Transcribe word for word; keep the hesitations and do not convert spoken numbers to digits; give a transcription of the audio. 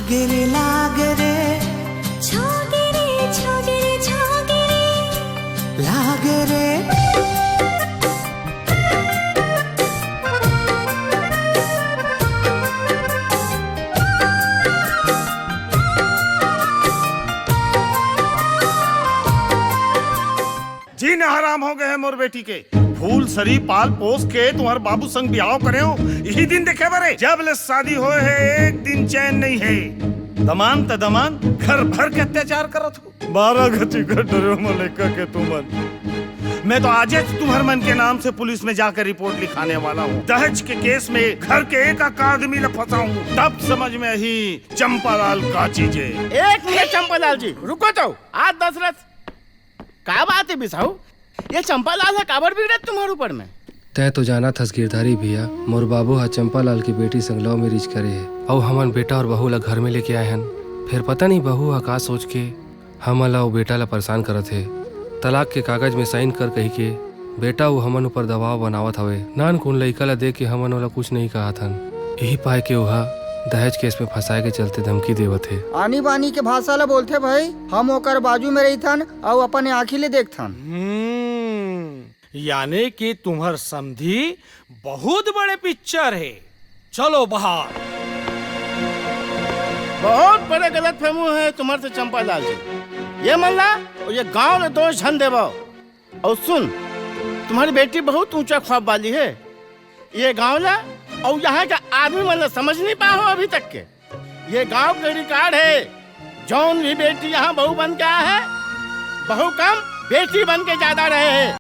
गिरे लाग रे, छोगे रे, छोगे रे, छोगे रे। लाग रे। जीना हराम हो गए हे मोर बेटी के। फूल सरी पाल पोस के तुम्हर बाबू संग बिहाव करे हो, यही दिन देखे बरे। जब ले शादी होए हे, एक दिन चैन नहीं हे। दमान त दमान, घर भर के अत्याचार करत हो। बारह गति कर डरे हो मलेका के तुमन। मैं तो आजेच तुम्हर मन के नाम से पुलिस में जाकर रिपोर्ट लिखाने वाला हूँ। दहेज के केस में घर के एक एक आदमी ल फंसाऊँ, तब समझ में आही चंपालाल का चीज हे। एक मिनट चंपालाल जी, रुको तो। आज दशरथ का बात हे बिसाहू? ये चंपालाल ह काबर बिगड़त तुम्हर ऊपर में? तैं तो जानत हस गिरधारी भैया, मोर बाबू ह चंपालाल के बेटी संग लव मैरिज करे हे, अउ हमन बेटा अउ बहू ला घर में लेके आए हन। फेर पता नहीं बहू ह का सोच के हमन ला अउ बेटा ला परेशान करत हे। तलाक के कागज में साइन कर कहिके बेटा अउ हमन ऊपर दबाव बनावत हवे। नानकुन लइका ला देख के हमन ओला कुछ नहीं कहत हन। यही पाय के ओहा दहेज केस में फंसाए के चलते धमकी देवत हे। आनी बानी के भाषा ला बोलथे भाई, हम ओकर बाजू में रहिथन अउ अपन आँखी ले देखथन। हम्म, यानी कि तुम्हर समधी बहुत बड़े पिक्चर हे। चलो बाहर। बहुत बड़े गलतफहमी हे तुम्हर से चंपालाल जी। ये मन ला अउ ये गांव ला दोष झन देवव। अउ सुन, तुम्हर बेटी बहुत ऊंचा ख्वाब वाली हे। ये गांव ला अउ यहाँ के आदमी मन ला समझ नहीं पाए हो अभी तक के। ये गांव के रिकॉर्ड हे, जौन भी बेटी यहाँ बहू बन के आए हे, बहू कम बेटी बन के ज्यादा रहे हे।